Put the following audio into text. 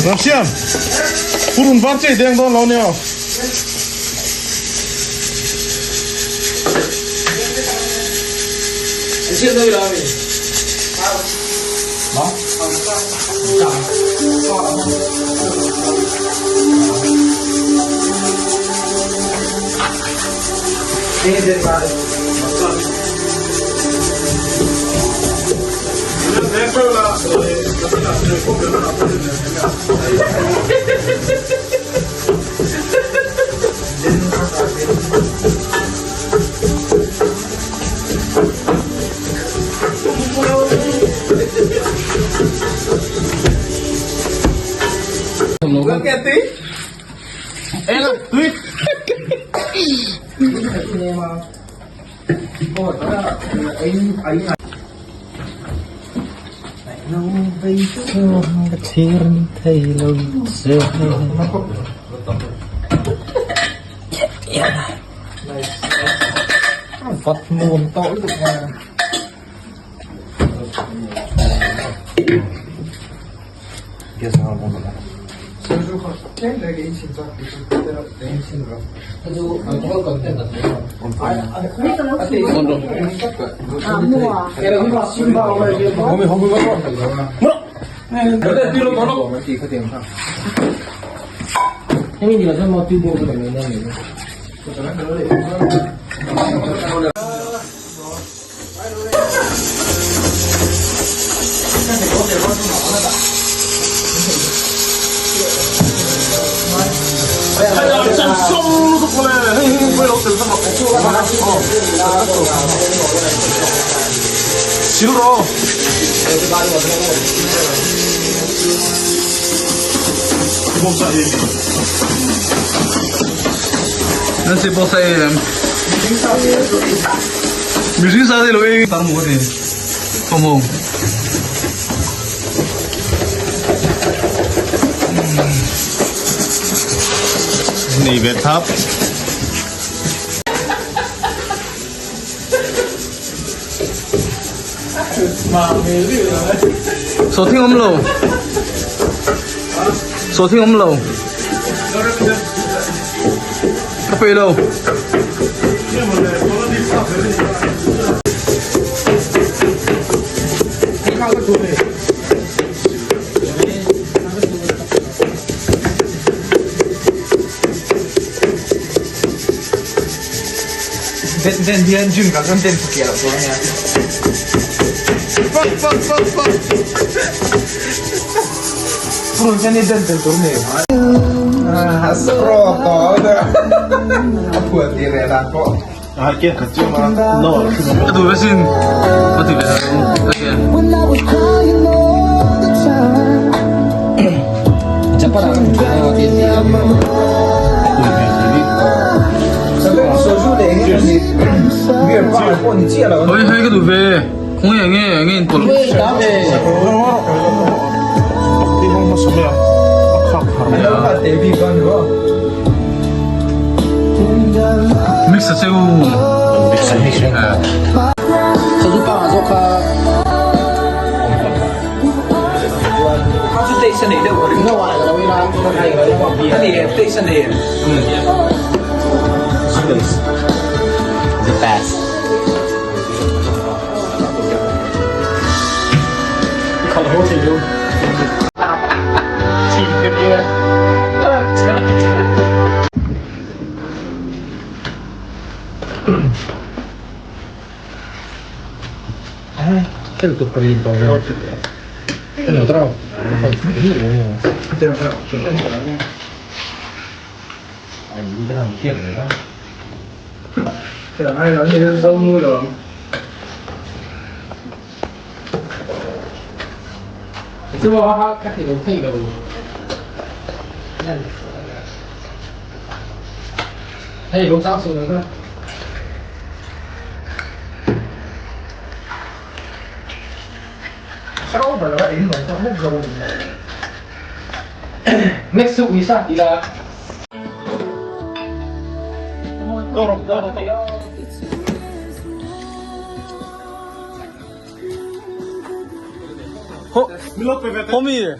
Ramsiam, purun var chei deng dawn lo nia. Nei ve thap. Sawhthing awm lo. Sawhthing awm lo. Ka pe lo. Den hian gym kal chuan den fukiah loh tur ania. Fuck fuck fuck fuck. Purun hian i den tel tur ni. Straw tawh a phuan tih reh dan pawh. Ka duh ve sin. Ka ti ve sin. Japan ah kan Hei hei ka duh ve. Khawnge enge enge in pawlh. Mix a cheu. Sazu pa zawk kha. The best. Khalh ho thei lo. Next uisa ila. Homie.